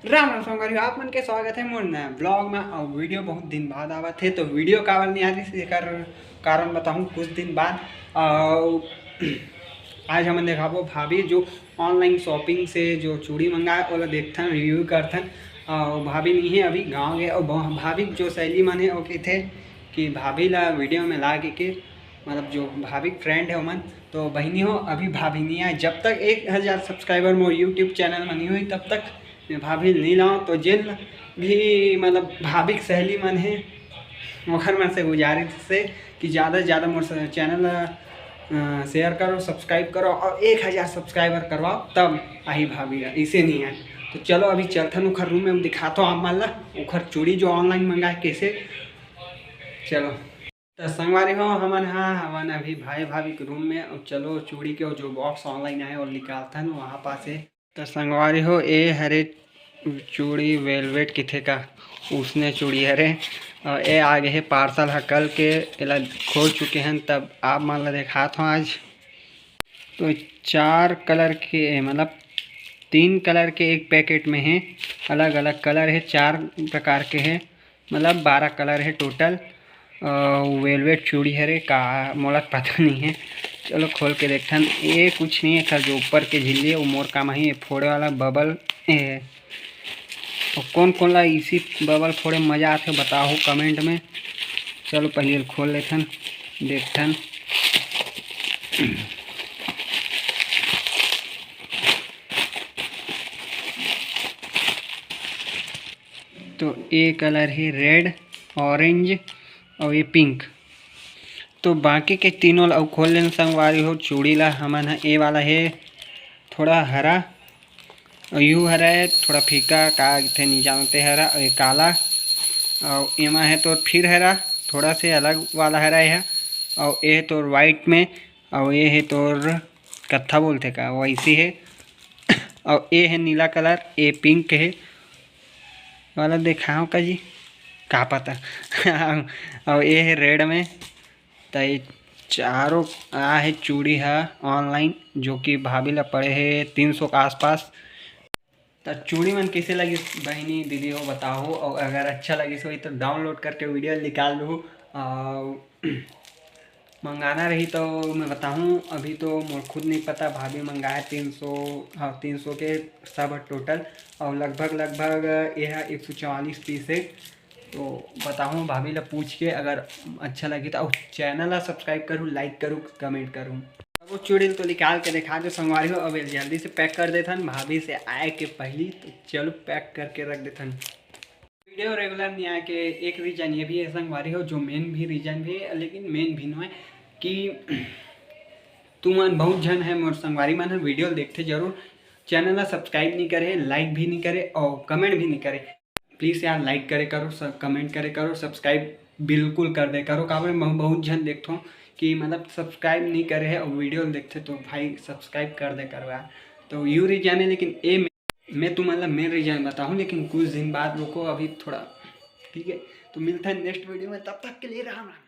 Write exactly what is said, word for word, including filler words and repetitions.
राम राम संगवारी हो, आप मन के स्वागत है मोर नया ब्लॉग में। और वीडियो बहुत दिन बाद आवत है, तो वीडियो काबर नहीं आ रही, एकर कारण बताहूँ कुछ दिन बाद। और आज हमन देखाबो भाभी जो ऑनलाइन शॉपिंग से जो चूड़ी मंगाए, ओला देखथन, रिव्यू करथन। और भाभी नहीं है, अभी गाँव गए। और भा-, भाभी जो सहेली मन है, वो कहते कि भाभी ला वीडियो में ला के, के मतलब जो भाभी फ्रेंड है ओमन, तो बहिनी हो, अभी भाभी नहीं आए। जब तक एक हज़ार सब्सक्राइबर मोर यूट्यूब चैनल में नहीं हुई, तब तक मैं भाभी नहीं लाऊँ। तो जिन भी मतलब भाभी के सहेली मन है, ओखर मन से गुजारिश है कि ज़्यादा से ज़्यादा मोर चैनल शेयर करो, सब्सक्राइब करो और एक हज़ार सब्सक्राइबर करवाओ, तब आही भाभी ला, इसे नहीं आए। तो चलो अभी चलथन ओखर रूम में, दिखाथो आप मन ला ओखर चूड़ी जो ऑनलाइन मंगाए कैसे। चलो, तो संगवारी हो, हमन हा हमन अभी भाई भाभी के रूम में। अब चलो चूड़ी के जो बॉक्स ऑनलाइन आए और निकालथन वहाँ पास है। तो संगवारी हो, ए हरे चूड़ी वेलवेट किथे का, उसने चूड़ी हरे। और ए आ गए है पार्सल ह कल के, एला खोल चुके हैं, तब आप मन ला देखात हो आज। तो चार कलर के, मतलब तीन कलर के एक पैकेट में है, अलग अलग कलर है, चार प्रकार के है, मतलब बारह कलर है टोटल। वेलवेट चूड़ी हरे का, मोला पता नहीं है। चलो खोल के देखथन। ये कुछ नहीं है, एकर जो ऊपर के झिल्ली है वो मोर काम है। ये फोड़े वाला बबल है। और कौन कौन ला इसी बबल फोड़े मजा आथे बताओ कमेंट में। चलो पहले खोल लेथन, देखथन। तो ये कलर है रेड, ऑरेंज और ये पिंक। तो बाकी के तीनों ला अउ खोल लेन संगवारी हो। चूड़ी ला हमन ह, ये वाला है थोड़ा हरा, और यू हरा है थोड़ा फीका, का थे नहीं जानते हरा, और ये काला, और एमा है तो फिर हरा, थोड़ा से अलग वाला हरा है, और ये तो वाइट में, और ये है तोर कत्था बोलथे का, वैसी है। और ये है नीला कलर, ये पिंक है वाला, देखाओ का जी, का पता। और ये है रेड में। तो ये चारों आ है चूड़ी है ऑनलाइन, जो कि भाभी ला पड़े है तीन सौ के आसपास। तो चूड़ी मन कैसे लगिस बहिनी दीदी हो बताओ, और अगर अच्छा लगिस होही तो डाउनलोड करके वीडियो निकाल लूँ। और मंगाना रही तो मैं बताहूँ, अभी तो मोर खुद नहीं पता। भाभी मंगाए तीन सौ, हाँ, तीन सौ के सब टोटल, और लगभग लगभग ये है एक सौ चवालीस पीस है। तो बताहूँ भाभी ला पूछ के, अगर अच्छा लगी तो। और चैनल ला सब्सक्राइब करूँ, लाइक करूँ, कमेंट करूँ। अब वो चूड़ी तो निकाल के दिखा दो संगवारी हो। अब ये जल्दी से पैक कर देथन भाभी से आए के पहली। तो चलो पैक करके रख देथन। वीडियो रेगुलर नहीं आए के एक रीजन ये भी है संगवारी हो, जो मेन भी रीजन भी है, लेकिन मेन भी नहीं है कि तुमन बहुत झन है मोर संगवारी मन है, वीडियो देखते जरूर, चैनल ला सब्सक्राइब नहीं करे, लाइक भी नहीं करे और कमेंट भी नहीं करे। प्लीज़ यार, लाइक करे करो, कमेंट करे करो, सब्सक्राइब बिल्कुल कर दे करो। काबर मैं बहुत झन देखथों कि मतलब सब्सक्राइब नहीं करे है और वीडियो देखते, तो भाई सब्सक्राइब कर दे करो यार। तो यू रीजन है, लेकिन ए मैं तुमन ला मेन रीजन बताहूँ, लेकिन कुछ दिन बाद रुको, अभी थोड़ा, ठीक है। तो मिलते हैं नेक्स्ट वीडियो में, तब तक के लिए राम राम।